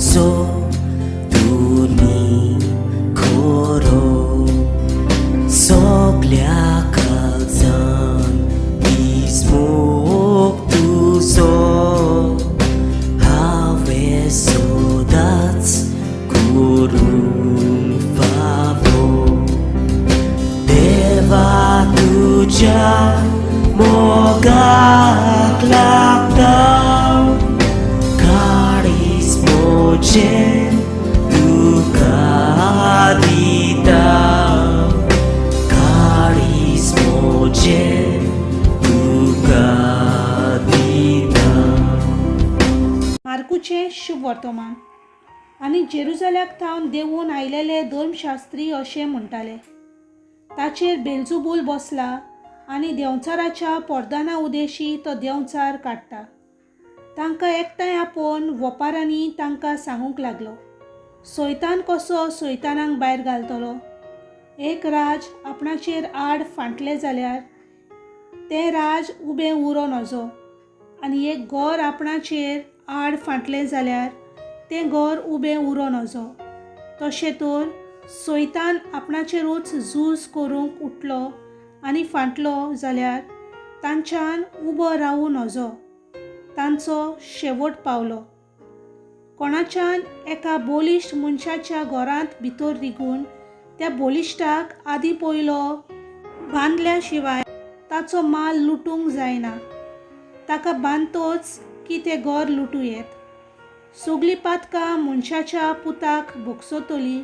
तुजो तुनी खरो सगल्या काळजान मोग तुजो हांवें सदांच करूंक फावो देवा तुज्या मोगाक लागता काळीज म्हजें तुका दिता काळीज म्हजें तुका दिता. मार्कूचें शुभ वर्तमान. आनी जेरुजाल्याक थावन देंवून आयलेले धर्मशास्त्री अशें म्हणटाले, ताचेर बेलजुबूल बसला आनी देंवचाराच्या पोरदाना उदेशी तो देंवचार काडटा. तांकां एकठांय आपोवन वोपारांनी तांकां सांगूंक लागलो, सैतान कसो सैतानाक भायर घालतलो? एक राज आपणाचेर आड फांटलें जाल्यार तें राज उबें उरो नजो, आनी एक घर आपणाचेर आड फांटलें जाल्यार तें घर उबें उरो नजो. तशें तर सैतान आपणाचेरूच झूज करूंक उठलो आनी फांटलो जाल्यार तांच्यान उबो रावूं नजो, तांचो शेवट पावलो. कोणाच्यान एका बोलिश्ट मनशाच्या घरांत भितर रिगून त्या बोलिश्टाक आदीं पयलो बांदल्या शिवाय ताचो माल लुटूंक जायना. ताका बांदतोच की तें घर लुटूं येत. सगलीं पातकां मनशाच्या पुताक भोगसतलीं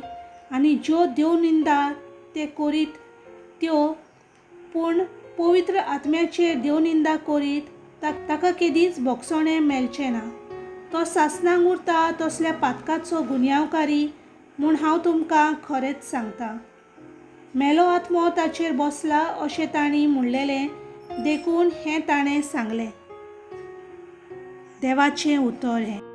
आनी ज्यो देवनिंदा ते करीत त्यो, पूण पवित्र आत्म्याचेर देवनिंदा करीत ताका केदींच भोगसणें मेळचें ना. तो सासणाक उरता तसल्या पातकाचो गुन्यांवकारी म्हूण हांव तुमकां खरेंच सांगता. मेलो आत्मो ताचेर बसला अशें तांणी म्हणलेलें देखून हें ताणें सांगलें. देवाचें उतर हें.